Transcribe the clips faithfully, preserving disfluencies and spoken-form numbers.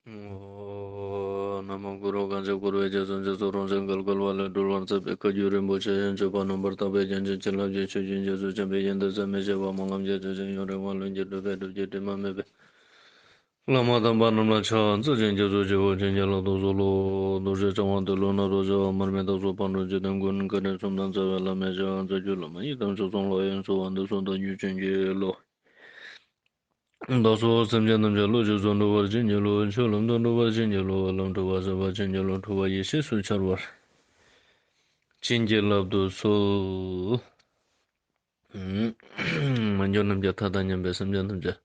ཨོ། ན་མོ་གུ་རུ། གང་ཞིག་འཁོར་བའི་རྒྱ་མཚོ་འཇིགས་སུ་རུང་ཞིང་བརྒལ་དཀའ་བ་ལས་སྒྲོལ་བར་མཛད་པའི་བཀའ་བརྒྱུད་རིན་པོ་ཆེ་ཡོན་མཆོད་པ་རྣམ་པར་དག་པའི་རྒྱན་ཅན་བྱིན་རླབས་ཀྱི་ཆུ་རྒྱུན་རྒྱ་མཚོ་འཆམ་པའི་ཡོན་ཏན་ཟད་མི་ཤེས་པ་སྨོན་ལམ་རྒྱ་ཆེ་ཞིང་ཡུན་རིང་བ་ལྷུན་གྱིས་གྲུབ་པའི་སྒྲུབ་བརྒྱུད་དྲི་མ་མེད་པའི་བླ་མ་དམ་པ་རྣམས་ལ་ཕྱག་འཚལ་ཞིང་སྐྱབས་སུ་མཆིའོ། བྱིན་གྱིས་བརླབ་ཏུ་གསོལ་ལོ། རྡོ་རྗེ་འཆང་དབང་ཏེ་ལོ་ནཱ་རོ་ཞེས་པ། མར་མི་དྭགས་པོ་ཕག་གྲུ་འཇིག་རྟེན་མགོན། བཀའ་དྲིན་གསུམ་དང་རྩ་བའི་བླ་མའི་ཞབས། རྩ་བརྒྱུད་བླ་མ་ཡི་དམ་མཆོག་གསུམ་ལ། ཡོངས་སུ་དབང་དུ་སོང་དང་ཡུལ་ཅན་གྱི་བློ། བདག་སོགས་སེམས་ཅན་ཐམས་ཅད་བློ་གཅིག་ཏུ་འགྲོ་བར་བྱིན་གྱིས་རློབས། ཆོས་ལམ་དུ་འགྲོ་བར་བྱིན་གྱིས་རློབས། ལམ་འཁྲུལ་པ་སེལ་བར་བྱིན་གྱིས་རློབས། འཁྲུལ་པ་ཡེ་ཤེས་སུ་འཆར་བར་བྱིན་གྱིས་བརླབ་ཏུ་གསོལ། མ་གྱུར་ནམ་མཁའི་མཐའ་དང་མཉམ་པའི་སེམས་ཅན་ཐམས་ཅད་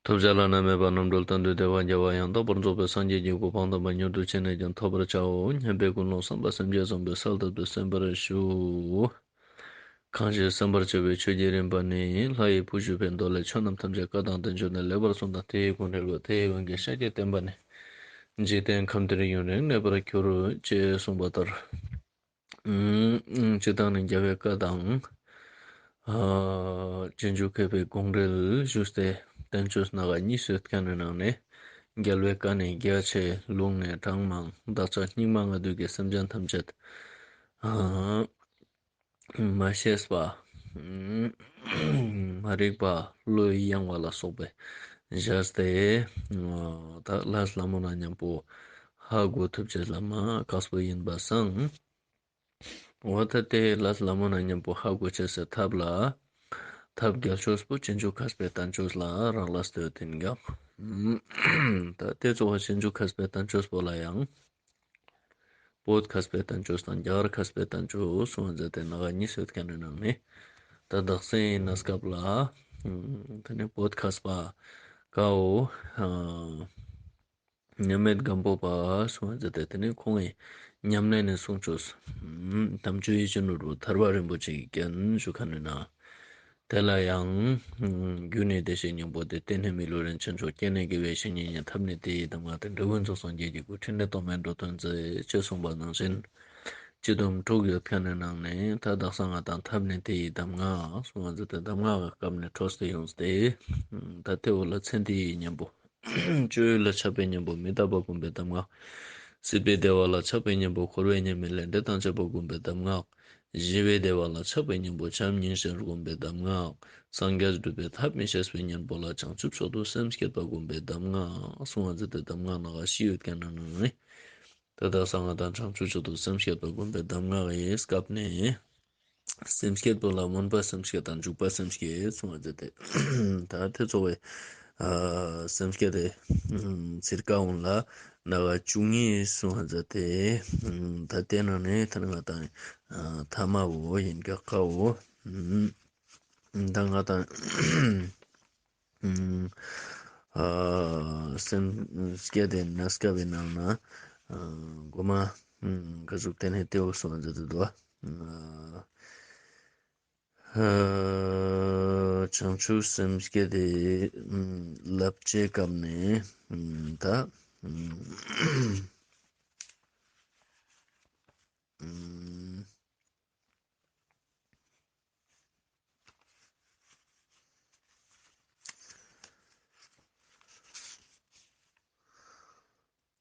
ཐོབ་བྱ་བླ་ན་མེད་པ་རྣམ་གྲོལ་གཏན་དུ་བདེ་བ་རྒྱལ་བ་ཡང་དག་པར་རྫོགས་པའི་སངས་རྒྱས་ཀྱི་གོ་འཕང་དམ་པ་མྱུར་དུ་ཅི་ནས་ཀྱང་ཐོབ་པར་བྱའོ་སྙམ་པའི་ཀུན་སློང་བསམ་པ་སེམས་བསྐྱེད་བཟང་པོས་གསལ་བཏབ་སྟེ་གསན་པར་ཞུ། གང་ཞིག་གསན་པར་བྱ་བའི་ཆོས་ཀྱི་རིམ་པ་ནི། ལྷ་ཡི་བུ་བཞུགས་པའི་མདོ་ལས། ཆོས་རྣམས་ཐམས་ཅད་བཀའ་དང་བསྟན་བཅོས་ནི། ལེགས་པར་གསུངས་དང་དེ་ཡི་གུང་ནས་གོ། དེ་ཡི་གུང་གི་ཤཱཀྱའི་བསྟན་པ་ནི། འཇིག་རྟེན་ཁམས་འདིར་ཡུན་རིང་གནས་པར་འགྱུར། ཅེས་གསུངས་པ་ལྟར། སྤྱིར་བཏང་ནི་རྒྱལ་བའི་བཀའ་དང་། ཨ། རྗེས་འཇུག་མཁས་པའི་དགོངས་འགྲེལ་ཞུས་ཏེ་བསྟན་བཅོས་སྣ་ཁ་གཉིས་སུ་ཡོད་མཁན་ནི་ནང་ནས། རྒྱལ་བའི་བཀའ་ནི་རྒྱ་ཆེ། ལུང་ནི་གྲངས་མང་། བདག་ཅག་སྙིགས་མ་ལྔ་བདོའི་སེམས་ཅན་ཐམས་ཅད། ཨ། མ་ཤེས་པ། མ་རིག་པ། བློ་ཡི་གཡེང་བ་ལ་སོགས་པའི་བཞག་སྟེ། ད་ལས་སླ་མོ་ན་མཉམ་པོ་ཧ་གོ་ཐུབ་ཅེས་ལ་མ་ཁག་པོ་ཡིན་པ་སང་། འོ་ད་དེ་ལས་སླ་མོ་ན་མཉམ་པོ་ཧ་གོ་ཅེས་སི་ཐབས་ལ། ཐབས་རྒྱལ་ཤོས་པོ་རྗེས་འཇུག་མཁས་པའི་བསྟན་བཅོས་ལ་རག་ལས་ཏེ་ཡོད་དེ་ཡིན་ཀྱང་། ད་དེ་གཙོ་བོ་རྗེས་འཇུག་མཁས་པའི་བསྟན་བཅོས་པོ་ལ་ཡང་། བོད་མཁས་པའི་བསྟན་བཅོས་དང་རྒྱ་གར་མཁས་པའི་བསྟན་བཅོས་གསུངས་པ་མཛད་དེ་སྣ་ཁ་གཉིས་སུ་ཡོད་མཁན་ནི་ནང་ནས། ད་དག་ས་ཡིན་ན་སྐབས་ལ། དེ་ནས་བོད་མཁས་པ་ཀའོ། མཉམ་མེད་སྒམ་པོ་པ་གསུངས་པ་མཛད་དེ་དེ་ནས་ཁོང་གི་ཉམས་ལེན་ནས་གསུངས་བཅོས། དམ་ཆོས་ཡིད་བཞིན་ནོར་བུ་ཐར་པ་རིན་པོ་ཆེའི་རྒྱན་ཞུ་མཁན་ནི་ན། དེ་ལ་ཡང་། རྒྱུ་ནི་བདེ་གཤེགས་སྙིང་པོ་སྟེ། རྟེན་ནི་མི་ལུས་རིན་ཆེན་མཆོག་རྐྱེན་ནི་དགེ་བའི་བཤེས་གཉེན་ཉིད། ཐབས་ནི་དེ་ཡི་གདམས་ངག་སྟེ། འབྲས་བུ་མཆོག་སངས་རྒྱས་ཀྱི་སྐུ། ཕྲིན་ལས་རྟོག་མེད་འགྲོ་དོན་མཛད། ཅེས་གསུངས་པ་ནང་བཞིན། སྤྱི་སྡོམ་དྲུག་ཡོད་མཁན་ནི་ནང་ནས་ད་དག་ས་ང་དང་ཐབས་ནི་དེ་ཡི་གདམས་ངག་གསུངས་པ་མཛད་དེ་གདམས་ངག་གི་སྐབས་ནས་འཕྲོས་ཏེ་ཡོངས་ཏེ། ད་དེ་བོ་ལ་ཚེ་འདི་ཡི་གཉེན་པོ། སྤྱོད་ཡུལ་ལ་ཆགས་པའི་གཉེན་པོ་མི་རྟག་པ་བསྒོམ་པའི་གདམས་ངག། སྲིད་པའི་བདེ་བ་ལ་ཆགས་པའི་གཉེན་པོ་འཁོར་བའི་ཉེས་དམིགས་ལས་འབྲས་ཐམས་ཅད་པོ་བསྒོམ་པའི་གདམས་ངག། ཞི་བའི་བདེ་བ་ལ་ཆགས་པའི་གཉེན་པོ་བྱམས་སྙིང་རྗེ་བསྒོམ་པའི་གདམས་ངག། སངས་རྒྱས་སྒྲུབ་པའི་ཐབས་མི་ཤེས་པའི་གཉེན་པོ་ལ་བྱང་ཆུབ་མཆོག་ཏུ་སེམས་བསྐྱེད་པ་བསྒོམ་པའི་གདམས་ངག་གསུངས་པ་མཛད་དེ་གདམས་ངག་སྣ་ཁ་བཞི་ཡོད་མཁན་ནི་ནང་ནས། ད་དག་ས་ང་དང་བྱང་ཆུབ་མཆོག་ཏུ་སེམས་བསྐྱེད་པ་བསྒོམ་པའི་གདམས་ངག་གི་སྐབས་ནས། སེམས་བསྐྱེད་པོ་ལ་སྨོན་པ་སེམས་བསྐྱེད་དང་འཇུག་པ་སེམས་བསྐྱེད་གསུངས་པ་མཛད་དེ། ད་དེ་གཙོ་བོ། ཨ། སེམས་བསྐྱེད་དེ། ཚིར་ཀ་འོང་ལ་སྣ་ཁ་བཅུ་གཉིས་གསུངས་པ་མཛད་དེ། ད་དེ་ནང་ནས་ད་ང་དང་། ཨ། ཐ་མ་བོ་ཡིན་ཀྱག་ཀའོ། ད་ང་དང་། ཨ། སེམས་བསྐྱེད་དེ་ན་སྐབས་པའི་ནང་ན། ཨ། གོ་མ། ཨ། ག་ཟུག་དེ་ནས་དེ་བོ་གསུངས་པ་མཛད་དེ་འདུག་པ། ཨ། བྱང་ཆུབ་སེམས་བསྐྱེད་དེ་བསླབ་བྱའི་སྐབས་ནས་ད།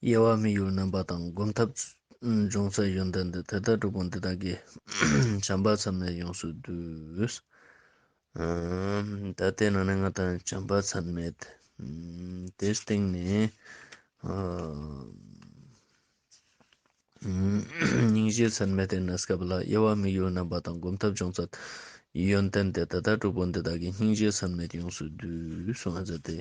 དབྱེ་བ་དམིགས་ཡུལ་རྣམ་པ་དང་། སྒོམ་ཐབས་འབྱུང་ས་ཡོན་ཏན་ཏེ། དེ་ལྟར་གྲུབ་པོ་འདི་དག་གིས། བྱམས་པ་ཚད་མེད་ཡོངས་སུ་བསྡུས། ཨ། ད་དེ་ནང་ནས་ང་དང་བྱམས་པ་ཚད་མེད། ཨ། དེའི་སྟེང་ནས། ཨ། སྙིང་རྗེ་ཚད་མེད་དེ་ན་སྐབས་ལ། དབྱེ་བ་དམིགས་ཡུལ་རྣམ་པ་དང་། སྒོམ་ཐབས་འབྱུང་ས་ཡོན་ཏན་ཏེ། དེ་ལྟར་གྲུབ་པོ་འདི་དག་གིས། སྙིང་རྗེ་ཚད་མེད་ཡོངས་སུ་བསྡུས། གསུངས་པ་མཛད་དེ།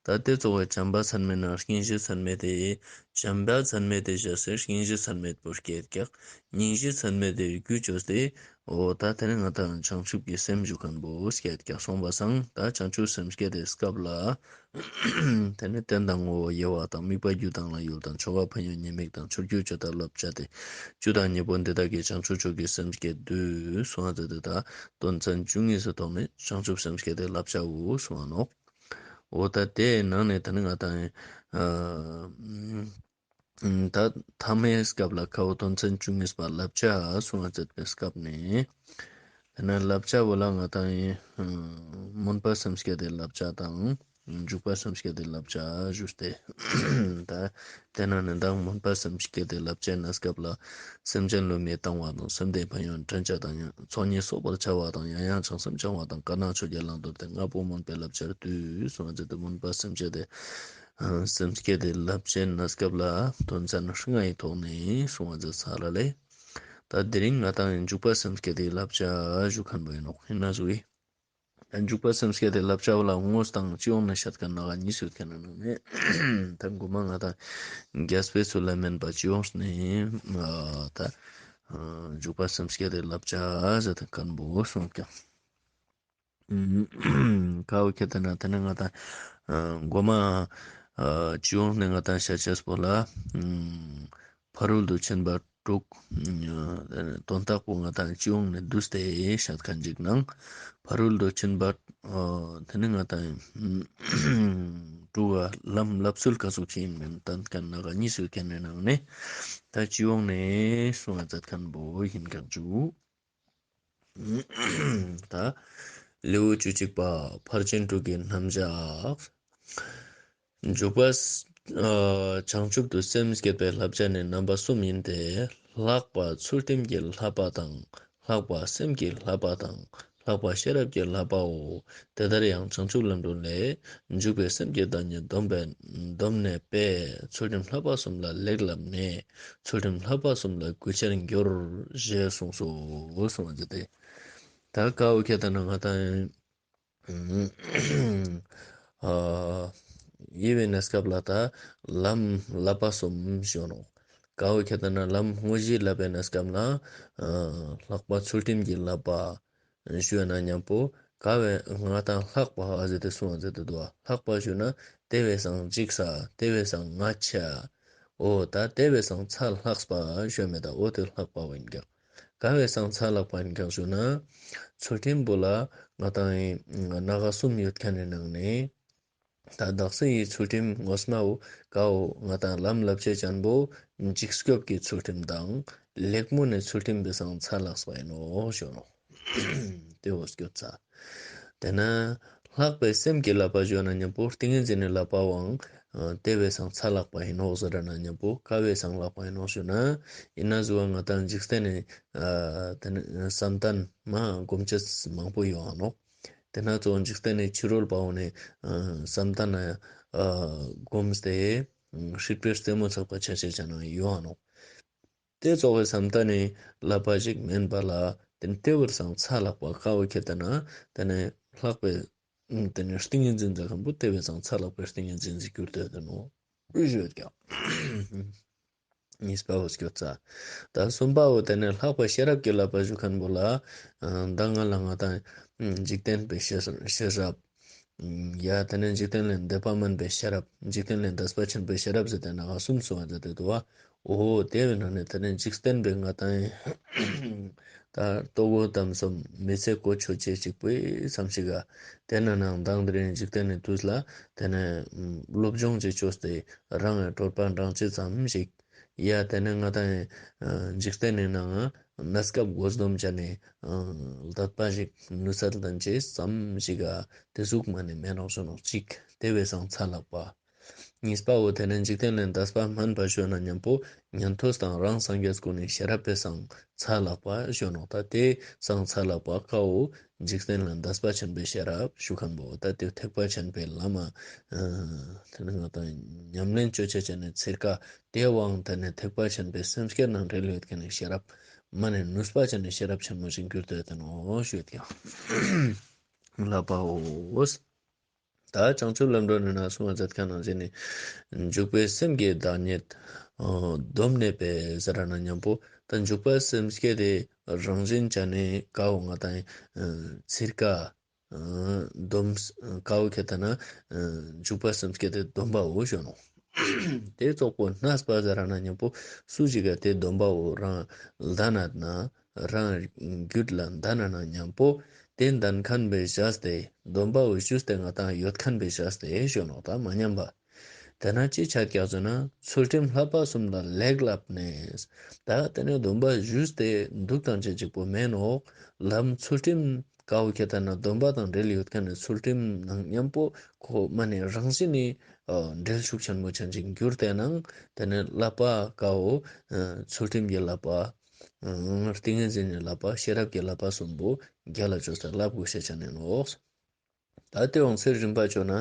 ད་དེ་གཙོ་བོ་བྱམས་པ་ཚད་མེད་ནང་སྙིང་རྗེ་ཚད་མེད་དེ། བྱམས་པ་ཚད་མེད་དེ་བཞག་སྟེ་སྙིང་རྗེ་ཚད་མེད་པོ་སྐྱེད་ཀྱག། སྙིང་རྗེ་ཚད་མེད་དེ་རྒྱུ་བཅོས་ཏེ། འོ་ད་དེ་ནི་ང་དང་བྱང་ཆུབ་ཀྱི་སེམས་ཞུ་མཁན་པོ་སྐྱེད་ཀྱག་གསུངས་པ་སང་། ད་བྱང་ཆུབ་སེམས་བསྐྱེད་དེ་སྐབས་ལ། དེ་ནི་རྟེན་དང་ངོ་བོ་དབྱེ་བ་དང་། དམིགས་པ་རྒྱུ་དང་ལྷ་ཡུལ་དང་། ཆོ་ག་ཕན་ཡོན་ཉེས་དམིགས་དང་། མཆོག་གྱུར་སྤྱོད་དང་བསླབ་བྱ་སྟེ། བཅུ་དང་གཉིས་པོ་འདི་དག་གིས། བྱང་ཆུབ་མཆོག་གི་སེམས་བསྐྱེད་བསྡུས། གསུངས་པ་མཛད་དེ་ད་དོན་ཚན་བཅུ་གཉིས་སི་ཐོག་ནས་བྱང་ཆུབ་སེམས་བསྐྱེད་དེ་བསླབ་བྱའོ་གསུངས་པ་ནོག། འོ་ད་དེའི་ནང་ནས་ད་ནི་ང་དང་། ཨ། ད་ཐ་མའི་སྐབས་ལ་ཀའོ་དོན་ཚན་བཅུ་གཉིས་པ་བསླབ་བྱ་གསུངས་པ་མཛད་པའི་སྐབས་ནས། དེ་ནས་བསླབ་བྱ་བོ་ལ་ང་དང་། ཨ། སྨོན་པ་སེམས་བསྐྱེད་དེ་བསླབ་བྱ་དང་། འཇུག་པ་སེམས་བསྐྱེད་དེ་བསླབ་བྱ་ཞུས་ཏེ། ད་དེ་ནང་ནས་ད་སྨོན་པ་སེམས་བསྐྱེད་དེ་བསླབ་བྱའི་གནས་སྐབས་ལ། སེམས་ཅན་བསླུ་མེད་བཏང་བ་དང་། སེམས་དེ་ཕན་ཡོན་དྲན་བྱ་དང་། ཚོགས་གཉིས་གསོག་པར་བྱ་བ་དང་། ཡང་ཡང་བྱང་སེམས་སྦྱང་བ་དང་། དཀར་ནག་ཆོས་བརྒྱད་བླང་དོར་ཏེ། ལྔ་པོ་སྨོན་པས་བསླབ་བྱར་འདུད། གསུངས་པ་མཛད་དེ་སྨོན་པ་སེམས་བསྐྱེད་དེ་སེམས་བསྐྱེད་དེ་བསླབ་བྱའི་གནས་སྐབས་ལ་དོན་ཚན་ལྔ་ཡི་ཐོག་ནས་གསུངས་པ་མཛད་ས་ར་ལེ། ད་དེ་རིང་ང་དང་འཇུག་པ་སེམས་བསྐྱེད་དེ་བསླབ་བྱ་ཞུ་མཁན་པོ་ཡིན་ནོག་ཡིན་ན་ཟུག་ཡིན། འཇུག་པ་སེམས་བསྐྱེད་དེ་བསླབ་བྱ་བོ་ལ་དངོས་དང་སྤྱི་ཡོངས་ནས་བཤད་མཁན་ནང་གཉིས་སུ་ཡོད་མཁན་ནང་ནས། ད་གོ་མ་ང་དང་རྒྱས་པའི་ཚུལ་ལ་མེན་པ་སྤྱི་ཡོངས་ནས་ད་འཇུག་པ་སེམས་བསྐྱེད་དེ་བསླབ་བྱ་ཟེར་མཁན་པོ་གསུངས་ཀྱང་། ཀ་བོ་ཁྱེར་ཏེ་ན་དེ་ནས་ང་དང་གོ་མ་སྤྱི་ཡོངས་ནས་ང་དང་བཤད་ཅེས་པོ་ལ། ཕ་རོལ་ཏུ་ཕྱིན་པ་དྲུག་དོན་དག་པོ་ང་དང་སྤྱི་ཡོངས་ནས་བསྡུས་ཏེ་བཤད་མཁན་ཅིག་ནང་། ཕ་རོལ་ཏུ་ཕྱིན་པ་དེ་ནི་ང་དང་དྲུག་ག་ལམ་བསླབ་ཚུལ་ག་ཟུག་ཅིག་ཡིན་མིན་བསྟན་མཁན་ནང་ག་གཉིས་སུ་ཡོད་མཁན་ནི་ནང་ནས། ད་སྤྱི་ཡོངས་ནས་གསུང་བ་མཛད་མཁན་པོ་ཡིན་མཁན་ཅིག་ད་ལེའུ་བཅུ་གཅིག་པ། ཕར་ཕྱིན་དྲུག་གི་རྣམ་གཞག་འཇུག་པ། ཨ་བྱང་ཆུབ་ཏུ་སེམས་བསྐྱེད་པའི་བསླབ་བྱ་ནི་རྣམ་པ་གསུམ་ཡིན་ཏེ། ལྷག་པ་ཚུལ་ཁྲིམས་ཀྱི་བསླབ་པ་དང་། ལྷག་པ་སེམས་ཀྱི་བསླབ་པ་དང་། ལྷག་པ་ཤེས་རབ་ཀྱི་བསླབ་པའོ། དེ་ལྟར་ཡང་བྱང་ཆུབ་ལམ་སྒྲོན་ལས། འཇུག་པའི་སེམས་ཀྱི་བདག་ཉིད་སྡོམ་པས་སྡོམ་ནས་པས། ཚུལ་ཁྲིམས་ལྷག་པ་གསུམ་ལ་ལེགས་བསླབས་ནས། ཚུལ་ཁྲིམས་ལྷག་པ་གསུམ་ལ་གུས་ཕྱིར་འགྱུར། ཞེས་གསུངས་སོ། གསུངས་པ་མཛད་དེ། ད་ཀ་བོ་ཁྱེར་ཏེ་ན་ང་དང་ཨ་དབྱེ་བའི་གནས་སྐབས་ལ་ད་ལམ་བསླབ་པ་གསུམ་ཞུ་ནོག་ཀ་བོ་ཁྱེར་ཏེ་ན་ལམ་དངོས་གཞི་བསླབ་པའི་གནས་སྐབས་ལ་ཨ་ལྷག་པ་ཚུལ་ཁྲིམས་ཀྱི་བསླབ་པ་ཞུ་ན་མཉམ་པོ། ཀ་བོ་ང་དང་ལྷག་པ་ཨ་ཟེར་ཏེ་གསུངས་པ་མཛད་དེ་འདུག་ལྷག་པ་ཞུ་ན་དེ་བས་སང་འཇིགས་ས། དེ་བས་སང་ང་ཆ། འོ་ད་དེ་བས་སང་ཚ་ལྷག་པ་ཞུ་མེད་ད། འོ་དེ་ལྷག་པ་བོ་ཡིན་ཀྱང་། ཀ་བས་སང་ཚ་ལྷག་པ་ཡིན་ཀྱང་ཞུ་ན། ཚུལ་ཁྲིམས་པོ་ལ་ང་དང་ཨིན་སྣ་ཁ་གསུམ་ཡོད་མཁན་ནི་ནང་ནས། ད་བདག་སྲིད་ཀྱི་ཚུལ་ཁྲིམས་ངོ་མ་བོ་ཀ་བོ་ང་དང་ལམ་བསླབ་བྱ་ཅན་པོ་འཇིགས་སྐྱོབ་ཀྱི་ཚུལ་ཁྲིམས་དང་ལེགས་སྨོན་ནི་ཚུལ་ཁྲིམས་པས་སང་ཚ་ལྷག་པ་ཡིན་ནོག་ཞུ་ནོག་དེ་བོ་སྐྱོད་ཚ། དེ་ན་ལྷག་པའི་སེམས་ཀྱི་བསླབ་པ་ཞུ་ན་མཉམ་པོ་ཏིང་ངེ་འཛིན་ནི་བསླབ་པ་བོའང་དེ་བས་སང་ཚ་ལྷག་པ་ཡིན་ནོག་ཟེར་ན་མཉམ་པོ་ཀ་བས་སང་ལྷག་པ་ཡིན་ནོག་ཞུ་ན། ཡིན་ན་ཟུག་ང་དང་འཇིག་རྟེན་ནི་ཨ་དེ་ནི་བསམ་གཏན་མ་སྒོམ་ཅེས་མང་པོ་ཡོང་ང་ནོག་དེ་ན་གཙོ་བོ་འཇིག་རྟེན་ནི་ཕྱི་རོལ་པ་བོ་ནི་ཨ་བསམ་གཏན་ན་ཨ་སྒོམ་སྟེ་སྲིད་པའི་རྩེ་མོ་ཚུག་པ་ཆ་ཅེས་ཅན་ཡོང་ང་ནོག་དེ་གཙོ་བོའི་བསམ་གཏན་ནི་བསླབ་པ་ཞིག་མེན་པ་ལ། དེ་ནི་དེ་བས་སང་ཚ་ལྷག་པ་ཀ་བོ་ཁྱེར་ཏེ་ན་དེ་ནི་ལྷག་པའི་དེ་ནི་ཏིང་ངེ་འཛིན་ཟེར་མཁན་པོ་དེ་བས་སང་ཚ་ལྷག་པའི་ཏིང་ངེ་འཛིན་ཟེར་གྱུར་ཏེ་ཡོད་ནོག་ཞུ་ཡོད་ཀྱང་། གཉིས་པ་བོ་སྐྱོད་ཚ། ད་གསུམ་པ་བོ་དེ་ནི་ལྷག་པ་ཤེས་རབ་ཀྱི་བསླབ་པ་ཞུ་མཁན་པོ་ལ། ད་ང་ལ་ང་དང་འཇིག་རྟེན་པའི་ཤེས་ཤེས་རབ། ཡ་དེ་ནས་འཇིག་རྟེན་ལས་འདས་པ་མིན་པའི་ཤེས་རབ། འཇིག་རྟེན་ལས་འདས་པ་ཆེན་པོའི་ཤེས་རབ་ཟེར་ཏེ་ནང་གསུམ་གསུངས་པ་མཛད་དེ་འདུག་པ། འོ་དེ་བས་ན་ནི་དེ་ནས་འཇིག་རྟེན་པའི་ང་དང་ད་ལྟོ་གོས་གཏམ་གསུམ་མི་ཚེ་གོ་ཆོད་ཅེས་གཅིག་པོའི་བསམ་ཞིག་ག་དེ་ན་ནང་མདང་དེ་རིང་འཇིག་རྟེན་ནི་དུས་ལ་དེ་ནས་སློབ་སྦྱོང་ཅིག་བཅོས་ཏེ་རང་གི་གྲོད་པ་འགྲང་ཅེས་ཙམ་ཞིག་ཡ་དེ་ནས་ང་དང་འཇིག་རྟེན་ནི་ནང་གནས་སྐབས་དགོས་སྡོམ་བྱས་ནས་ལྡད་པ་ཞིག་ནུས་ཚད་ལྡན་ཅེས་ཙམ་ཞིག་ག་དེ་ཟུག་མ་ནི་མེད་ནོག་ཞུ་ནོག་གཅིག་དེ་བས་སང་ཚ་ལྷག་པ། གཉིས་པ་བོ་དེ་ནས་འཇིག་རྟེན་ལས་འདས་པ་མིན་པ་ཞུ་ན་མཉམ་པོ་ཉན་ཐོས་དང་རང་སངས་རྒྱས་ཀུན་ནི་ཤེས་རབ་པས་སང་ཚ་ལྷག་པ་ཞུ་ནོག་ད་དེ་སང་ཚ་ལྷག་པ་ཀ་བོ་འཇིག་རྟེན་ལས་འདས་པ་ཆེན་པོའི་ཤེས་རབ་ཞུ་མཁན་པོ། ད་དེ་ཐེག་པ་ཆེན་པོའི་ལམ་མ་དེ་ནི་ང་དང་ཉམས་ལེན་བཅོ་ཅེས་ཅན་ནི་ཚིར་ཀ་དེ་བའང་དེ་ནི་ཐེག་པ་ཆེན་པོའི་སེམས་བསྐྱེད་ནང་འབྲེལ་ཡོད་མཁན་ནི་ཤེས་རབ་མ་ནི་ནུས་པ་ཅན་ནི་ཤེས་རབ་ཆེན་མོ་ཞིག་གྱུར་ཏེ་ཡོད་དེ་ནོག་ཞུ་ཡོད་ཀྱང་། ལྷག་པའོ། ད་བྱང་ཆུབ་ལམ་སྒྲོན་ནི་ནང་གསུངས་པ་མཛད་མཁན་ནང་བཞིན་ནི་འཇུག་པའི་སེམས་ཀྱི་བདག་ཉིད་སྡོམ་ནས་པས་ཟེར་ན་མཉམ་པོ་ད་འཇུག་པ་སེམས་བསྐྱེད་དེ་རང་བཞིན་ཅན་ནི་ཀ་བོ་ང་དང་ཚིར་ཀ་སྡོམ་ཀ་བོ་ཁྱེར་ཏེ་ན་འཇུག་པ་སེམས་བསྐྱེད་དེ་སྡོམ་པའོ་ཞུ་ནོག་དེ་ཙོགས་པོ་གནས་པ་ཟེར་ན་མཉམ་པོ་སུ་ཞིག་ག་དེ་སྡོམ་པའོ་རང་ལྡན་ན་རང་རྒྱུད་ལ་ལྡན་ན་མཉམ་པོ་དེ་ལྡན་མཁན་པའི་བྱས་ཏེ་སྡོམ་པའོ་ཞུས་ཏེ་ང་དང་ཡོད་མཁན་པའི་བྱས་ཏེ་ཞུ་ནོག་ད་མ་ཉམས་པ། དེ་ན་ཅི་ཆ་ཀྱག་ཟེར་ན་ཚུལ་ཁྲིམས་བསླབ་པ་གསུམ་ལ་ལེགས་བསླབས་ནས། ད་དེ་ནས་སྡོམ་པ་ཞུས་ཏེ་འདུག་དང་ཅི་གཅིག་པོ་མེན་ནོག་ལམ་ཚུལ་ཁྲིམས་ ཀ་བོ་ཁྱེར་ཏེ་ན་སྡོམ་པ་དང་འབྲེལ་ཡོད་ཁན་ནི་ཚུལ་ཁྲིམས་ནང་ཉམ་པོ་ཁོ་མ་ནེ་རང་བཞིན་ནི་འབྲེལ་ཤུགས་ཆེན་མོ་ཆ་ཅིག་གྱུར་ཏེ་ནང་ཏེ་ནེ་བསླབ་པ་ཀ་བོ་ཚུལ་ཁྲིམས་ཀྱི་བསླབ་པ། ཏིང་ངེ་འཛིན་ནི་བསླབ་པ། ཤེས་རབ་ཀྱི་བསླབ་པ་གསུམ་པོ་རྒྱལ་ལ་བཅོས་ཏེ་བསླབ་དགོས་ཤེས་ཆ་ནི་ནོག། ད་ཏེ་འོང་ཚེ་རིམ་པ་བཅོ་ན་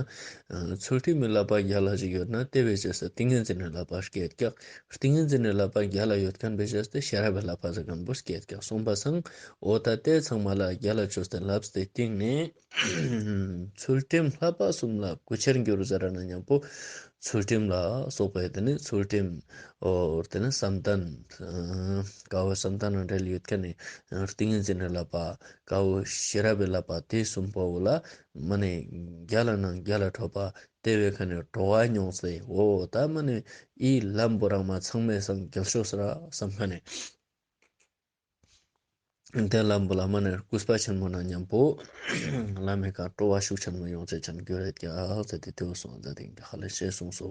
ཚུལ་ཁྲིམས་མི་བསླབ་པ་རྒྱལ་ལ་ཞིག་ཡོད་ན་ཏེ་བས་བཅོས་ཏེ་ཏིང་ངེ་འཛིན་ནི་བསླབ་པ་སྐྱེད་ཀྱག། ཏིང་ངེ་འཛིན་ནི་བསླབ་པ་རྒྱལ་ལ་ཡོད་ཁན་བས་བཅོས་ཏེ་ཤེས་རབ་བི་བསླབ་པ་ཟེར་ཁན་བོ་སྐྱེད་ཀྱག་གསུངས་པ་སང་འོ་ད་ཏེ་ཚང་མ་ལ་རྒྱལ་ལ་བཅོས་ཏེ་བསླབས་ཏེ་སྟིང་ནེ་ཚུལ་ཁྲིམས་བསླབ་པ་གསུམ་ལ་གུས་ཕྱིར་འགྱུར་ཟེར་ན་ཉམ་པོ་ཚུལ་ཁྲིམས་ལ་སོགས་པའི་ཏེ་ནེ་ཚུལ་ཁྲིམས་འོ་ཏེ་ནེ་བསམ་གཏན་ཀ་བོ་བསམ་གཏན་ནང་འབྲེལ་ཡོད་ཁན་ནི་ཏིང་ངེ་འཛིན་ནི་བསླབ་པ་ཀ་བོ་ཤེས་རབ་བི་བསླབ་པ་ཏེ་གསུམ་པོ་ལ་མ་ནེ་རྒྱལ་ལ་ནང་རྒྱལ་ལ་ཕྲོད་པ་ཏེ་བས་ཁ་ནེ་སྤྲོ་བ་མྱོང་སྟེ་འོ་ད་མ་ནེ་འི་ལམ་བོ་རང་མ་ཚང་མའི་སང་རྒྱལ་ཤོས་ར་བསམ་ཁ་ནེ་ཏེ་ལམ་བོ་ལ་མ་ནེ་གུས་པ་ཆེན་མོ་ནང་ཉམ་པོ་བླ་མའི་ཀ་སྤྲོ་བ་ཤུགས་ཆེན་མོ་ཡོང་ཅེས་ཆ་ནི་གྱུར་རེད་ཀྱག་ཟེར་ཏེ་ཏེ་བོ་སོང་ཟེར་ཏེ་ཧ་ལས་ཤེས་གསུངས་སོ།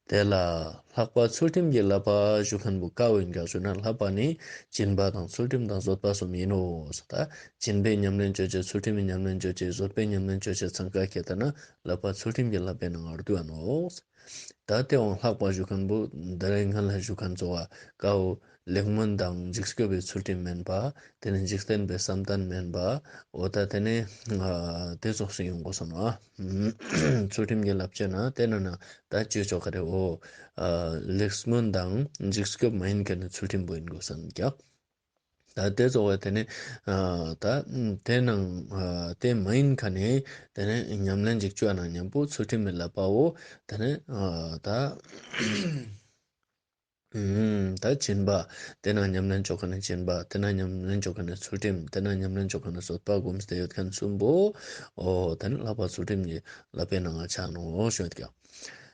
ཏེ་ལ་ལྷག་པ་ཚུལ་ཁྲིམས་ཀྱི་བསླབ་པ་ཞུ་ཁན་བོ་ཀ་བོ་ཨིན་ཀྱག་ཞུ་ན་བསླབ་པ་ནི་སྦྱིན་པ་དང་ཚུལ་ཁྲིམས་དང་བཟོད་པ་གསུམ་ཨིན་ནོ། ད་སྦྱིན་པའི་ཉམས་ལེན་ཅོ་ཅེས་ཚུལ་ཁྲིམས་ཀྱི་ཉམས་ལེན་ཅོ་ཅེས་བཟོད་པའི་ཉམས་ལེན་ཅོ་ཅེས་ཚང་ཀ་ཁྱེར་ཏེ་ན་བསླབ་པ་ཚུལ་ཁྲིམས་ཀྱི་བསླབ་པའི་ནང་ང་བསྡུ་བ་ནོག། ད་ཏེ་འོང་ལྷག་པ་ཞུ་ཁན་བོ་ད་རེས་སྔ་ལ་ཞུ་ཁན་ཚོ་བ་ཀ་བོ་ལེགས་སྨོན་དང་འཇིགས་སྐྱོབ་པའི་ཚུལ་ཁྲིམས་མེན་པ། ཏེ་ནེ་འཇིག་རྟེན་པའི་བསམ་གཏན་མེན་པ། འོ་ད་ཏེ་ནེ་ཏེ་ཙོགས་ཤིག་ཡོང་དགོས་སོང་ནོག། ཚུལ་ཁྲིམས་ཀྱི་བསླབ་བྱ་ན་ཏེ་ན་ན་ད་ཅོ་ཅོག་ག་རེ་འོ། ལེགས་སྨོན་དང་འཇིགས་སྐྱོབ་མ་ཡིན་ཁན་ནི་ཚུལ་ཁྲིམས་པོ་ཨིན་དགོས་སོང་ཀྱག། ད་ཏེ་ཙོགས་པ་ཏེ་ནེ་ད་ཏེ་ནང་ཏེ་མ་ཡིན་ཁ་ནེ་ཏེ་ནེ་ཉམས་ལེན་ཅིག་ཅོ་ན་ཉམ་པོ་ཚུལ་ཁྲིམས་མི་བསླབ་པའོ། ཏེ་ནེ་ད་ཨུམ། ད་སྦྱིན་པ། ཏེ་ན་ཉམས་ལེན་ཅོ་ཁན་ནི་སྦྱིན་པ། ཏེ་ན་ཉམས་ལེན་ཅོ་ཁན་ནི་ཚུལ་ཁྲིམས། ཏེ་ན་ཉམས་ལེན་ཅོ་ཁན་ནི་བཟོད་པ་སྒོམ་སྟེ་ཡོད་ཁན་གསུམ་པོ། འོ་ཏེ་ནེ་ལྷག་པ་ཚུལ་ཁྲིམས་ཀྱི་བསླབ་པའི་ནང་ང་ཆ་ནོག་ཞུ་ཡོད་ཀྱག།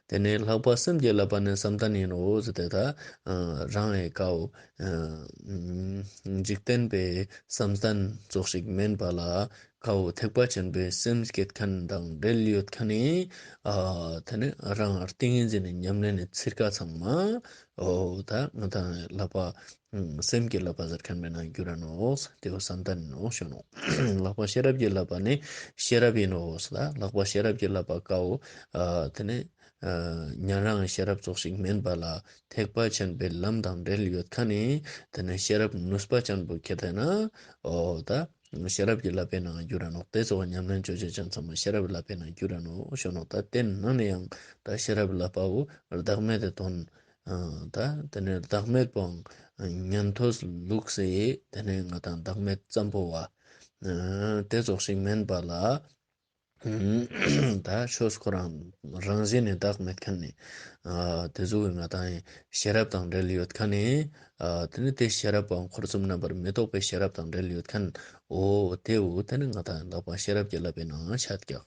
ཏེ་ནེ་ལྷག་པ་སེམས་ཀྱི་བསླབ་པ་ནི་བསམ་གཏན་ཨིན་ནོ་ཟེར་ཏེ་ད་རང་ངི་ཀ་བོ་འཇིག་རྟེན་པའི་བསམ་གཏན་ཙོགས་ཤིག་མེན་པ་ལ། ཀ་བོ་ཐེག་པ་ཆེན་པོའི་སེམས་བསྐྱེད་ཁན་དང་འབྲེལ་ཡོད་ཁན་ནི་ཨ་ཏེ་ནེ་རང་ཏིང་ངེ་འཛིན་ནི་ཉམས་ལེན་ནི་ཚིར་ཀ་ཚང་མ་འོ་ད་ང་དང་བསླབ་པ་སེམས་ཀྱི་བསླབ་པ་ཟེར་ཁན་བོའི་ནང་གྱུར་ར་ནོག། ཏེ་བོ་བསམ་གཏན་ནོག་ཞུ་ནོག། ལྷག་པ་ཤེས་རབ་ཀྱི་བསླབ་པ་ནི་ཤེས་རབ་ཨིན་ནོག། ལྷག་པ་ཤེས་རབ་ཀྱི་བསླབ་པ་ཀ་བོ་ཨ་ཏེ་ནེ་ཨ་ཉན་རང་ཤེས་རབ་ཙོགས་ཤིག་མེན་པ་ལ་ཐེག་པ་ཆེན་པོའི་ལམ་དང་འབྲེལ་ཡོད་ཁན་ནི་ཏེ་ནེ་ཤེས་རབ་ནུས་པ་ཅན་པོ་ཁྱེར་ཏེ་ན་འོ་ད་ཤེས་རབ་ཀྱི་བསླབ་པའི་ནང་གྱུར་ར་ནོག། ཏེ་ཙོགས་ཉམས་ལེན་ཅོ་ཅེས་ཅན་ཚང་མ་ཤེས་རབ་བསླབ་པའི་ནང་གྱུར་ར་ནོག་ཞུ་ནོག། ད་ཏེ་ནང་ནེ་ཡང་ད་ཤེས་རབ་བསླབ་པ་བོ་བདག་མེད་དེ་དོན་ད་ཏེ་ནེ་བདག་མེད་པོའང་ཉན་ཐོས་ལུགས་སི་ཏེ་ནེ་ང་དང་བདག་མེད་ཙམ་པོ་བ་ཏེ་ཙོགས་ཤིག་མེན་པ་ལ། ད་ཆོས་ཁོ་རང་རང་བཞིན་ནི་བདག་མེད་ཁན་ནི་ཨ་ཏེ་ཟུག་གི་ང་དང་ཤེས་རབ་དང་འབྲེལ་ཡོད་ཁན་ནི་ཨ་ཏེ་ནེ་ཏེ་ཤེས་རབ་པོའང་འཁོར་གསུམ་རྣམ་པར་མི་རྟོག་པའི་ཤེས་རབ་དང་འབྲེལ་ཡོད་ཁན་འོ་ཏེ་བོ་ཏེ་ནེ་ང་དང་ལྷག་པ་ཤེས་རབ་ཀྱི་བསླབ་པའི་ནང་ཆ་ཀྱག།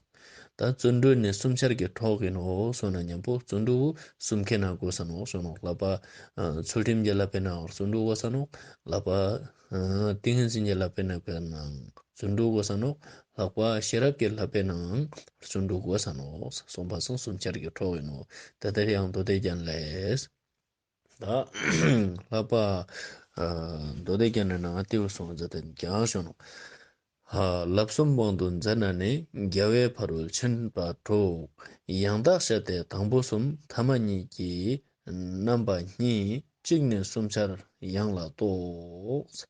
ད་བརྩོན་འགྲུས་ནི་གསུམ་ཆར་གྱི་གྲོགས་ཡིན་ནོ་གསུངས་ན་ཉམ་པོ་བརྩོན་འགྲུས་བོ་གསུམ་ཀའི་ནང་དགོས་ས་ནོག་གསུངས་ནོག། ལྷག་པ་ཨ་ཚུལ་ཁྲིམས་ཀྱི་བསླབ་པའི་ནང་བརྩོན་འགྲུས་དགོས་ས་ནོག། ལྷག་པ་ཨ་ཏིང་ངེ་འཛིན་གྱི་བསླབ་པའི་ནང་བརྩོན་འགྲུས་དགོས་ས་ནོག། ལྷག་པ་ཤེས་རབ་ཀྱི་བསླབ་པའི་ནང་བརྩོན་འགྲུས་དགོས་ས་ནོག། གསུངས་པ་སང་གསུམ་ཆར་གྱི་གྲོགས་ཡིན་ནོ། ད་དེར་ཡང་མདོ་སྡེ་རྒྱན་ལས། ད་ལྷག་པ་ཨ་མདོ་སྡེ་རྒྱན་ནི་ནང་ཏེ་བོ་གསུངས་ཟེར་ཏེ་ཀྱང་ཞུ་ནོག། ཧ། བསླབ་གསུམ་དབང་དུ་མཛད་ན་ནི། རྒྱལ་བའི་ཕ་རོལ་ཕྱིན་པ་དྲུག། ཡང་དག་བཤད་དེ་དང་པོ་གསུམ། ཐ་མ་གཉིས་ཀྱིས་རྣམ་པ་གཉིས། གཅིག་ནི་གསུམ་ཆར་ཡང་ལ་གཏོགས།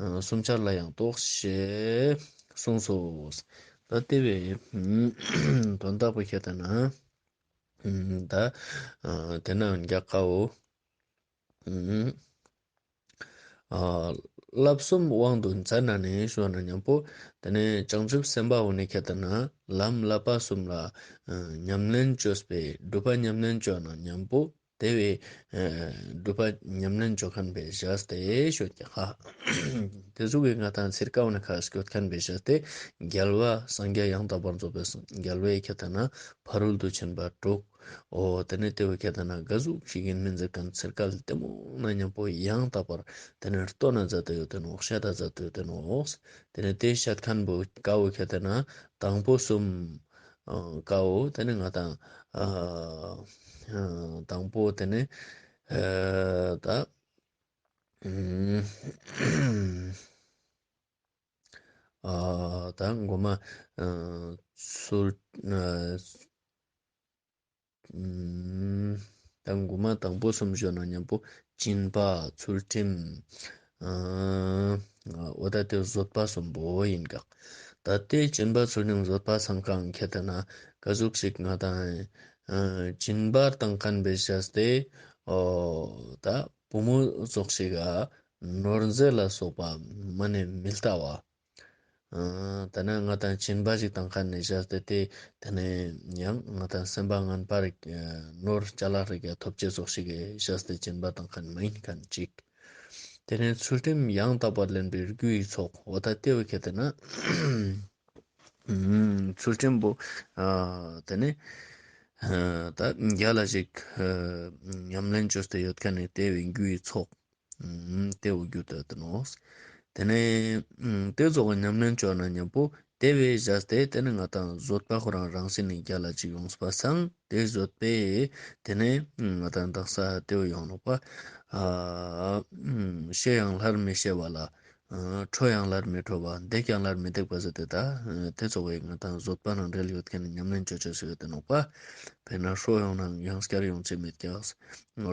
ཨ་གསུམ་ཆར་ལ་ཡང་གཏོགས་ཞེས་གསུངས་སོ། ད་ཏེ་བོའི་དོན་དག་པོ་ཁྱེར་ཏེ་ན་ད་ཨ་ཏེ་ན་རྒྱ་ཀའོ། ཨ་བསླབ་གསུམ་དབང་དུ་མཛད་ན་ནི་ཞུ་ན་ཉམ་པོ་ཏེ་ནེ་བྱང་ཆུབ་སེམས་དཔའ་བོ་ནི་ཁྱེར་ཏེ་ན་ལམ་བསླབ་པ་གསུམ་ལ་ཨ་ཉམས་ལེན་ཅོས་པའི་སྒྲུབ་པ་ཉམས་ལེན་ཅོ་ན་ཉམ་པོ་ཏེ་བོའི་ཨ་སྒྲུབ་པ་ཉམས་ལེན་ཅོ་ཁན་བོའི་ཞག་སྟེ་ཞུ་ཀྱག་ཧ། ཏེ་ཟུག་གི་ང་དང་ཚིར་ཀ་བོ་ནི་ཁ་སྐྱོད་ཁན་བོའི་ཞག་སྟེ་རྒྱལ་བ་སངས་རྒྱས་ཡང་དག་པར་རྫོགས་པའི་སངས་རྒྱལ་བའི་ཁྱེར་ཏེ་ན་ཕ་རོལ་ཏུ་ཕྱིན་པ་དྲུག། འོ་ཏེ་ནེ་ཏེ་བོ་ཁྱེར་ཏེ་ན་ག་ཟུག་ཞིག་ཡིན་མིན་ཟེར་ཁན་ཚིར་ཀ་ལྟད་མོ་ན་ཉམ་པོ་ཡང་དག་པར་ཏེ་ནེ་ལྟོས་ན་མཛད་དེ་ཡོད་དེ་ནོག། བཤད་ད་མཛད་དེ་ཡོད་དེ་ནོག། ཏེ་ནེ་ཏེ་བཤད་ཁན་བོ་ཀ་བོ་ཁྱེར་ཏེ་ན་དང་པོ་གསུམ་ཨ་ཀ་བོ་ཏེ་ནེ་ང་དང་ཨ་དང་པོ་ཏེ་ནེ་ཨ་ད་ཨུམ། ཨ་ད་གོ་མ་ཨ་ཚུལ་ཨ་ཨམ་ད་གོ་མ་དང་པོ་གསུམ་ཞུ་ན་མཉམ་པོ་སྦྱིན་པ་ཚུལ་ཁྲིམས་ཨ་འོ་ད་དེ་བཟོད་པ་གསུམ་པོ་ཡིན་ཀྱག་ད་དེ་སྦྱིན་པ་ཚུལ་ཁྲིམས་བཟོད་པ་ཚང་ཀ་ཁྱེར་ཏེ་ན་ཀ་ཟུག་ཞིག་ང་དང་ཨ་སྦྱིན་པ་བཏང་མཁན་བེ་བྱས་ཏེ་འོ་ད་བུ་མོ་ཙོགས་ཤིག་ག་ནོར་རྫས་ལ་སོགས་པ་མ་ནེ་མི་ལྟ་བ། ཨ་ད་ནི་ང་དང་སྦྱིན་པ་ཞིག་བཏང་མཁན་ནི་བྱས་ཏེ་དེ་དེ་ནས་ཡང་ང་དང་སེམས་པ་ངན་པ་རིག་ནོར་ཅ་ལག་རིག་ཡ་ཐོབ་ཅེས་ཙོགས་ཤིག་གི་བྱས་ཏེ་སྦྱིན་པ་བཏང་མཁན་མ་ཡིན་མཁན་ཅིག་དེ་ནས་ཚུལ་ཁྲིམས་ཡང་དག་པར་ལེན་པའི་རྒྱུ་ཡི་ཚོགས་འོ་ད་དེ་བོ་ཁྱེར་ཏེ་ན་ཚུལ་ཁྲིམས་པོ་ཨ་དེ་ནས་ཨ་ད་རྒྱལ་ལ་ཞིག་ཨ་ཉམས་ལེན་བཅོས་ཏེ་ཡོད་མཁན་ནི་དེ་བོའི་རྒྱུ་ཡི་ཚོགས། ཨུམ་དེ་བོ་རྒྱུ་དེ་ཡིན་ནོག་དེ་ནས་ཨུམ་དེ་ཙོགས་ཉམས་ལེན་བཅོ་ན་མཉམ་པོ་དེ་བོའི་བྱས་ཏེ་དེ་ནས་ང་དང་བཟོད་པ་ཁོ་རང་རང་བཞིན་ནི་རྒྱལ་ལ་ཅིག་ཡོངས་པ་སང་དེ་བཟོད་པས་དེ་ནས་ཨུམ་ང་དང་དག་ས་དེ་བོ་ཡོང་ནོག་པ། ཨ་ཨུམ་བཤེས་ཡང་སླར་མི་བཤེས་པ་ལ། ཨ་ཁྲོ་ཡང་སླར་མི་ཁྲོ་བ། བརྡེག་ཡང་སླར་མི་བརྡེག་པ་ཟེར་ཏེ་ད་ཨ་དེ་ཙོགས་སི་ང་དང་བཟོད་པ་ནང་འབྲེལ་ཡོད་མཁན་ནི་ཉམས་ལེན་བཅོ་བཅོ་ཟེར་ཡོད་དེ་ནོག་པ། དཔེར་ན་ཁྲོ་ཡོང་ནའང་ཡང་བསྐྱར་ཡོང་ཅེས་མེད་ཀྱག་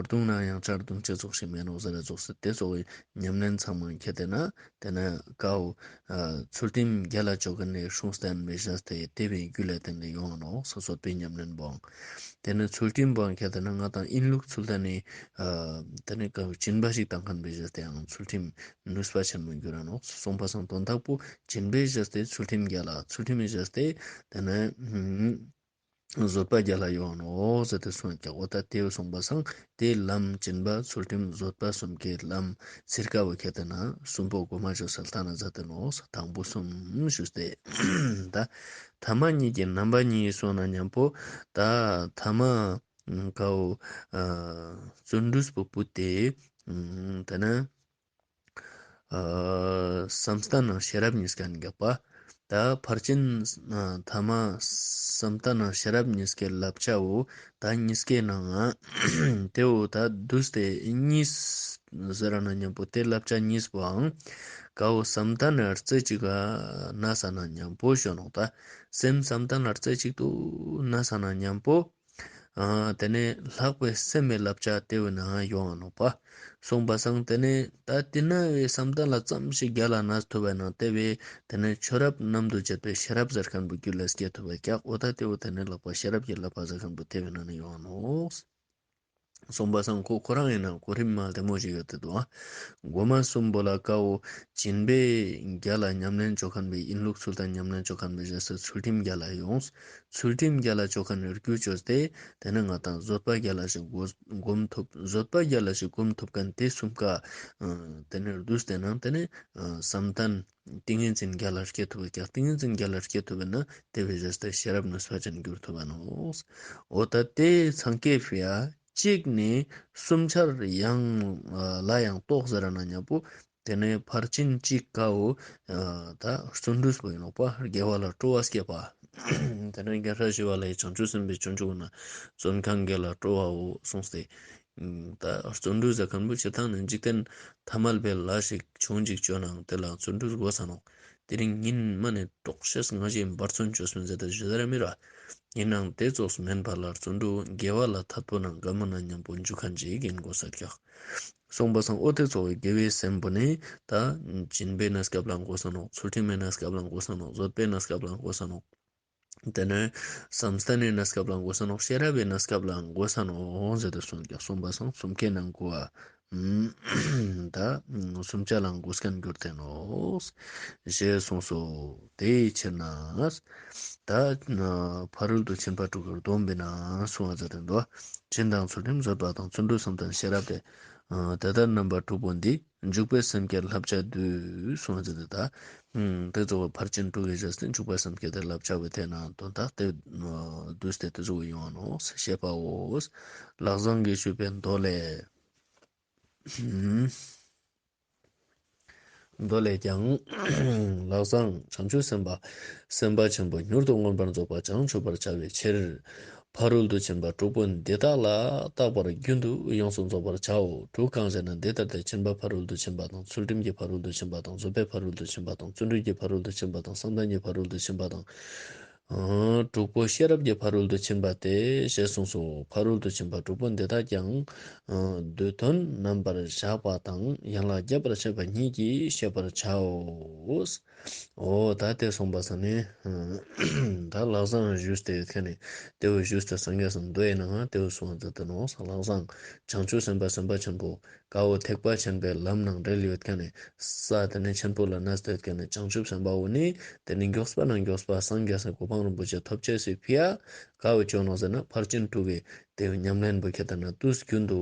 རྡུང་ནའང་ཡང་བསྐྱར་རྡུང་ཅེས་ཙོགས་ཤིག་མེད་ནོག་ཟེར་ར་ཙོགས་སི་དེ་ཙོགས་སི་ཉམས་ལེན་ཚང་མ་ཁྱེར་ཏེ་ན་དེ་ན་ཀའོ་ཨ་ཚུལ་ཁྲིམས་རྒྱལ་ལ་བཅོ་མཁན་ནི་སྲུང་བརྟན་མི་བྱས་ཏེ་དེ་བོའི་རྒྱུ་ལ་བརྟེན་ནས་ཡོང་ནོག་ས་བཟོད་པའི་ཉམས་ལེན་པོའང་། དེ་ནས་ཚུལ་ཁྲིམས་པོའང་ཁྱེར་ཏེ་ན་ང་དང་ཡིན་ལུགས་ཚུལ་ལྡན་ནི་ཨ་དེ་ནས་ཀའོ་སྦྱིན་པ་ཞིག་བཏང་མཁན་བེ་བྱས་ཏེའང་ཚུལ་ཁྲིམས་ནུས་པ་ཆེན་མོ་འགྱུར་ར་ནོག་སོང་པ་སང་དོན་དག་པོ་སྦྱིན་པའི་བྱས་ཏེ་ཚུལ་ཁྲིམས་རྒྱལ་ལ་ཚུལ་ཁྲིམས་མི་བྱས་ཏེ་དེ་ནས་ཨུམ་བཟོད་པ་རྒྱལ་ལ་ཡོང་ནོག་ཟེར་ཏེ་གསུངས་ཀྱག་འོ་ད་དེ་བོ་སོང་པ་སང་དེ་ལམ་སྦྱིན་པ་ཚུལ་ཁྲིམས་བཟོད་པ་གསུམ་གྱི་ལམ་ཚིར་ཀ་བོ་ཁྱེར་ཏེ་ན་གསུམ་པོ་གོ་མ་བཅོས་ལྟ་ན་མཛད་དེ་ནོག་དང་པོ་གསུམ་ཞུས་ཏེ་ད་ཐ་མ་གཉིས་ཀྱི་རྣམ་པ་གཉིས་སོང་ན་མཉམ་པོ་ད་ཐ་མ་ཀའོ་ཨ་བརྩོན་འགྲུས་པོ་བུད་དེ་ཨ་དེ་ནས་ཨ་བསམ་གཏན་ནང་ཤེས་རབ་གཉིས་ཀ་ནི་རྒྱག་པ། ད་ཕར་ཕྱིན་ཨ་ཐ་མ་བསམ་གཏན་ནང་ཤེས་རབ་གཉིས་ཀའི་བསླབ་བྱའོ། ད་གཉིས་ཀའི་ནང་ང་དེ་བོ་ད་བསྡུས་ཏེ་གཉིས་ཟེར་ར་ན་མཉམ་པོ་དེ་བསླབ་བྱ་གཉིས་པོའང་ཀའོ་བསམ་གཏན་ནི་རྩེ་གཅིག་ག་གནས་ས་ན་མཉམ་པོ་ཞུ་ནོག་ད་སེམས་བསམ་གཏན་ལ་རྩེ་གཅིག་ཏུ་གནས་ས་ན་མཉམ་པོ། ཨ་དེ་ནས་ལྷག་པའི་སེམས་མི་བསླབ་བྱ་དེ་བོའི་ནང་ཡོང་ང་ནོག་པ། སོང་པ་སང་དེ་ནས་ད་དེ་ན་བའི་བསམ་གཏན་ལ་ཙམ་ཞིག་རྒྱལ་ལ་གནས་ཐུབ་པ་ན་དེ་བས་དེ་ནས་ཆོས་རབ་རྣམ་དུ་འབྱེད་པའི་ཤེས་རབ་ཟེར་མཁན་པོ་རྒྱུད་ལ་སྐྱེ་ཐུབ་པ་ཀྱག་འོ་ད་དེ་བོ་དེ་ནས་ལྷག་པ་ཤེས་རབ་ཀྱི་བསླབ་པ་ཟེར་མཁན་པོ་དེ་བོའི་ནང་ནས་ཡོང་ང་ནོག་སོང་པ་སང་ཁོ་ཁོ་རང་ཡིན་ན་གོ་རིམ་མ་བདེ་མོ་ཞིག་ཡོད་དེ་འདུག་ཨ། མགོ་མ་གསུམ་པོ་ལ་ཀའོ་སྦྱིན་པའི་རྒྱལ་ལ་ཉམས་ལེན་བཅོ་མཁན་པའི་ཡིན་ལུགས་ཚུལ་དང་ཉམས་ལེན་བཅོ་མཁན་པའི་རྗེས་སུ་ཚུལ་ཁྲིམས་རྒྱལ་ལ་ཡོངས། ཚུལ་ཁྲིམས་རྒྱལ་ལ་བཅོ་མཁན་ནི་རྒྱུ་བཅོས་ཏེ་དེ་ནས་ང་དང་བཟོད་པ་རྒྱལ་ལ་ཞིག་སྒོམ་སྒོམ་ཐུབ། བཟོད་པ་རྒྱལ་ལ་ཞིག་སྒོམ་ཐུབ་མཁན་དེ་གསུམ་ཀ་ཨ་དེ་ནས་བསྡུས་ཏེ་ནང་དེ་ནས་ཨ་བསམ་གཏན་ཏིང་ངེ་འཛིན་རྒྱལ་ལ་སྐྱེ་ཐུབ་པ་ཀྱག་ཏིང་ངེ་འཛིན་རྒྱལ་ལ་སྐྱེ་ཐུབ་པ་ན་དེ་བས་རྗེས་སུ་ཤེས་རབ་ནུས་པ་ཅན་འགྱུར་ཐུབ་པ་ནོག་འོ་ད་དེ་ཚང་ཀའི་ཕི་ཡ་གཅིག་ནས་གསུམ་ཆར་ཡང་ལ་ཡང་རྟོགས་ཟེར་ན་མཉམ་པོ་དེ་ནས་ཕར་ཕྱིན་གཅིག་ཀའོ་ད་བརྩོན་འགྲུས་པོ་ཡིན་ནོག་པ། དགེ་བ་ལ་སྤྲོ་བ་སྐྱེད་པ། དེ་ནས་རྒྱལ་སྲས་ཞི་བ་ལྷའི་བྱང་ཆུབ་སེམས་དཔའི་སྤྱོད་འཇུག་ན་བརྩོན་གང་དགེ་ལ་སྤྲོ་བའོ་གསུངས་ཏེ། ད་བརྩོན་འགྲུས་ཟེར་མཁན་པོ་སྤྱིར་བཏང་ནི་འཇིག་རྟེན་ཐ་མལ་པའི་ལས་ཞིག་ཆུང་ཅིག་བཅོ་ནའང་དེ་ལ་བརྩོན་འགྲུས་དགོས་ས་ནོག་དེ་རིང་ཉིན་མ་ནས་དྲོགས་ཤེས་ང་ཞིག་འབད་བརྩོན་བཅོས་མིན་ཟེར་ཏེ་ཞུ་ས་ར་མི་ར། ཡིན་ནའང་དེ་ཙོགས་མེན་པ་ལ་བརྩོན་འགྲུས་དགེ་བ་ལ་ཐད་པོ་ནང་དགའ་མོ་ན་མཉམ་པོ་འཇུག་མཁན་ཅིག་ཡིན་དགོས་ས་ཀྱག་སོང་པ་སང་འོ་དེ་ཙོགས་དགེ་བའི་སེམས་པོ་ནི་ད་སྦྱིན་པའི་གནས་སྐབས་ལ་དགོས་ས་ནོག་ཚུལ་ཁྲིམས་པའི་གནས་སྐབས་ལ་དགོས་ས་ནོག་བཟོད་པའི་གནས་སྐབས་ལ་དགོས་ས་ནོག་དེ་ནས་བསམ་གཏན་ནི་གནས་སྐབས་ལ་དགོས་ས་ནོག་ཤེས་རབ་པའི་གནས་སྐབས་ལ་དགོས་ས་ནོག་ཟེར་ཏེ་གསུངས་ཀྱག་སོང་པ་སང་གསུམ་ཀའི་ནང་གོ་བ་ད་གསུམ་ཆ་ལ་དགོས་མཁན་གྱུར་ཏེ་ནོག་ཞེས་གསུངས་སོ། དེའི་ཕྱིར་ན་ད་ཕ་རོལ་ཏུ་ཕྱིན་པ་དྲུག་གི་སྡོམ་པའི་ནང་གསུངས་པ་ཟེར་ཏེ་འདུག་སྦྱིན་དང་ཚུལ་ཁྲིམས་བཟོད་པ་དང་བརྩོན་འགྲུས་བསམ་གཏན་ཤེས་རབ་སྟེ། དེ་ལྟར་རྣམ་པ་དྲུག་པོ་འདི། འཇུག་པའི་སེམས་བསྐྱེད་བསླབ་བྱ་བསྡུས་གསུངས་ཟེར་ཏེ་ད། དེ་ཚོ་བོ་ཕར་ཕྱིན་དྲུག་གི་རྗེས་སུ་འཇུག་པའི་སེམས་བསྐྱེད་དེ་བསླབ་བྱ་བའི་ཐད་ན་དོན་དག་དེ་བསྡུས་ཏེ་དེ་ཚོ་བོ་ཡོང་ནོག་ཞེས་པའོ། ལག་བཟང་གིས་ཞུས་པའི་མདོ་ལས། མདོ་ལས་ཀྱང་། ལག་བཟང་བྱང་ཆུབ་སེམས་དཔའ། སེམས་དཔའ་ཆེན་པོ་མྱུར་དུ་མངོན་པར་རྫོགས་པ་བྱང་ཆུབ་པར་བྱ་བའི་ཕྱིར། ཕ་རོལ་ཏུ་ཕྱིན་པ་དྲུག་པོ་འདི་དག་ལ། རྟག་པར་རྒྱུན་དུ་ཡོངས་སུ་རྫོགས་པར་བྱའོ། དྲུག་གང་ཞེ་ན། འདི་ལྟར་ཏེ་ཕྱིན་པ་ཕ་རོལ་ཏུ་ཕྱིན་པ་དང་། ཚུལ་ཁྲིམས་ཀྱི་ཕ་རོལ་ཏུ་ཕྱིན་པ་དང་། བཟོད་པའི་ཕ་རོལ་ཏུ་ཕྱིན་པ་དང་། བརྩོན་འགྲུས་ཀྱི་ཕ་རོལ་ཏུ་ཕྱིན་པ་དང་། བསམ་གཏན་གྱི་ཕ་རོལ་ཏུ་ཕྱིན་པ་དང་། ཨ་དྲུག་པོ་ཤེས་རབ་ཀྱི་ཕ་རོལ་ཏུ་ཕྱིན་པ་སྟེ་ཞེས་གསུངས་སོ། ཕ་རོལ་ཏུ་ཕྱིན་པ་དྲུག་པོ་འདི་དག་ཀྱང་། ཨ་དུས་གཏན་རྣམ་པར་གཞག་པ་དང་ཡན་ལག་བརྒྱད་པར་བཤད་པ་ཉིད་ཀྱིས་ཤེས་པར་བྱའོ། འོ་ད་ཏེ་སོང་པ་སང་ནི་ད་ལག་བཟང་ཞུས་ཏེ་ཡོད་ཁན་ནི་ཏེ་བོ་ཞུས་ཏེ་སངས་རྒྱས་སི་མདོའི་ནང་ང་ཏེ་བོ་གསུངས་ཏེ་ནོག། ལག་བཟང་བྱང་ཆུབ་སེམས་དཔའ་སེམས་དཔའ་ཆེན་པོ་ཀ་བོ་ཐེག་པ་ཆེན་པོའི་ལམ་ནང་འབྲེལ་ཡོད་ཁན་ནི་ས་ཏེ་ནེ་ཆེན་པོ་ལ་གནས་ཏེ་ཡོད་ཁན་ནི་བྱང་ཆུབ་སེམས་དཔའ་བོ་ནི་ཏེ་ནེ་མགྱོགས་པ་ནང་མགྱོགས་པ་སངས་རྒྱས་སི་གོ་འཕང་རིན་པོ་ཆེ་ཐོབ་ཅེས་སི་ཕི་ཡ་ཀ་བོ་ཅོ་ནོག་ཟེར་ན་ཕར་ཕྱིན་དྲུག་གི་ཏེ་ཉམས་ལེན་པོ་ཁྱེར་ཏེ་ན་དུས་རྒྱུན་དུ་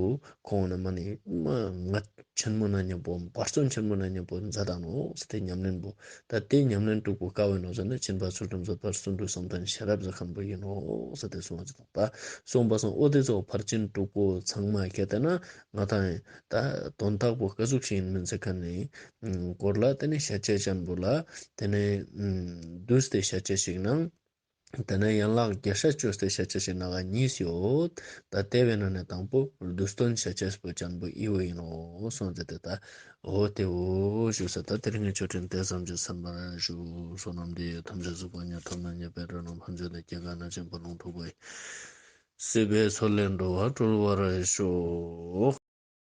ཁོང་ནི་མ་ནི་མ་ང་ཆེན་མོ་ན་མཉམ་པོ་འབད་བརྩོན་ཆེན་མོ་ན་མཉམ་པོ་མཛད་ད་ནོག་ཟེར་ཏེ་ཉམས་ལེན་པོ། ད་ཏེ་ཉམས་ལེན་དྲུག་པོ་ཀ་བོ་ཨིན་ནོག་ཟེར་ན་སྦྱིན་པ་ཚུལ་ཁྲིམས་བཟོད་པ་བརྩོན་འགྲུས་བསམ་གཏན་ཤེས་རབ་ཟེར་ཁན་པོ་ཨིན་ནོག་ཟེར་ཏེ་གསུངས་པ་ཅིག་དང་། ད་གསུངས་པ་སང་འོ་ཏེ་ཙོགས་ཕར་ཕྱིན་དྲུག་པོ་ཚང་མ་ཁྱེར་ཏེ་ན་ང་དང་ད་དོན་དག་པོ་ཀ་ཟུག་ཞིག་ཨིན་མིན་ཟེར་ཁན་ནི་སྐོར་ལ་ཏེ་ནེ་ཤད་ཅེས་ཅན་པོ་ལ་ཏེ་ནེ་བསྡུས་ཏེ་ཤད་ཅེས་ཤིག་ནང་ཏེ་ནེ་ཡན་ལག་བརྒྱ་ཤས་ཅོས་ཏེ་ཤད་ཅེས་ཤིག་ནང་ང་ཉིས་ཡོད། ད་ཏེ་བོའི་ནང་ནེ་དང་པོ་བསྡུས་དོན་ཤད་ཅེས་པོ་ཅན་པོ་འི་བོ་ཨིན་ནོག་གསུངས་ཏེ་ཏེ་ད་འོ་ཏེ་བོ་ཞུས་ས། ད་དེ་རིང་གི་ཆོས་འཕྲིན་དེ་ཙམ་གྱིས་གསན་པར་ཞུ། བསོད་ནམས་འདི་ཡིས་ཐམས་ཅད་གཟིགས་པ་ཉིད། ཐོབ་ནས་ཉེས་པའི་དགྲ་རྣམས་ཕམ་བྱས་ཏེ། སྐྱེ་རྒ་ན་འཆིའི་རྦ་ཀློང་འཁྲུགས་པའི་སྲིད་པའི་མཚོ་ལས་འགྲོ་བ་སྒྲོལ་བར་ཤོག།